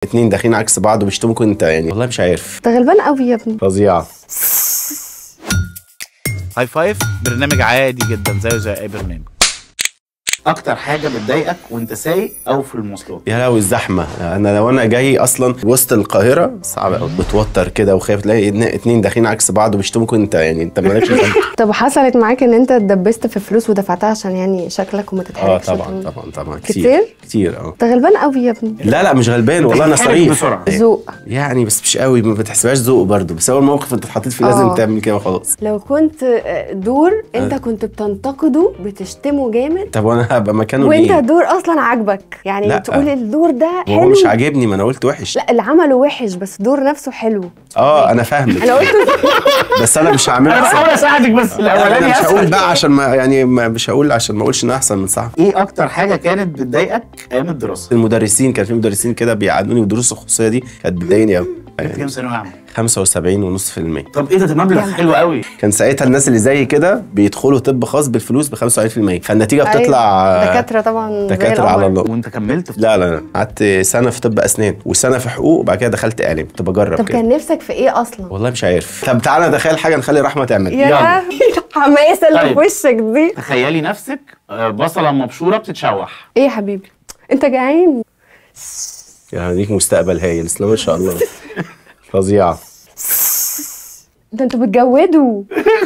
اتنين داخلين عكس بعض وبيشتموك انت، يعني والله مش عارف. انت غلبان قوي يا ابني. فظيعة. هاي فايف برنامج عادي جدا زيه زي اي برنامج. اكتر حاجة بتضايقك وانت سايق او في المواصلات؟ يا لهوي الزحمة. انا لو انا جاي اصلا وسط القاهرة صعب قوي، بتوتر كده وخايف تلاقي اتنين داخلين عكس بعض وبيشتموك انت، يعني انت مالكش ذنب. طب حصلت معاك ان انت اتدبست في فلوس ودفعتها عشان يعني شكلك وما تتحرجش؟ اه طبعا طبعا طبعا. كتير كتير. اه انت غلبان قوي يا ابني. لا لا مش غلبان والله، انا صريح. ذوق يعني، بس مش قوي، ما بتحسبهاش ذوق برضه، بس هو الموقف انت اتحطيت فيه لازم تعمل كده وخلاص. لو كنت دور انت كنت بتنتقده بتشتمه جامد، طب وانا هبقى مكانه وانت دور اصلا عاجبك يعني؟ لا. تقول الدور ده حلو، هو مش عاجبني، ما انا قلت وحش. لا اللي عمله وحش بس الدور نفسه حلو. اه انا فاهمك، انا قلت بس انا مش هعمله. انا بحاول اساعدك بس الاولاني انا مش هقول بقى عشان ما يعني ما مش هقول عشان ما اقولش ان احسن من صاحبي. ايه اكتر حاجة كانت بتضايقك ايام الدراسة؟ المدرسين، كان في مدرسين كده بيعانوني، والدروس الخصوصية دي كانت بتضايقني قوي. كنت كام ثانوية عامة؟ 75.5%. طب ايه ده مبلغ حلو قوي. كان ساعتها الناس اللي زي كده بيدخلوا طب خاص بالفلوس ب 75%، فالنتيجه بتطلع دكاترة طبعا، دكاترة على الله. وانت كملت؟ لا لا لا، قعدت سنة في طب اسنان وسنة في حقوق، وبعد كده دخلت اعلام. كنت بجرب. طب كان نفسك في ايه اصلا؟ والله مش عارف. طب تعالى نتخيل حاجة نخلي رحمه تعمل. يا الحماسة اللي في وشك دي. تخيلي نفسك بصله مبشوره بتتشوح. ايه يا حبيبي انت جعان؟ يعني ليك مستقبل هايل، بسم الله ما شاء الله. فظيعة. ده انتوا بتجودوا،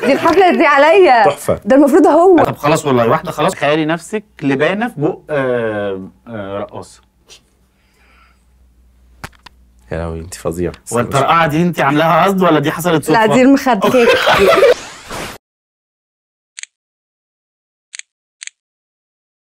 دي الحفلة دي عليا تحفة، ده المفروض هو. طب خلاص والله واحدة خلاص. تخيلي نفسك لبانة في بق رقاصة. يا لهوي انت فظيعة. والطرقعة دي انت عاملاها قصد ولا دي حصلت صدفة؟ لا دي المخدة.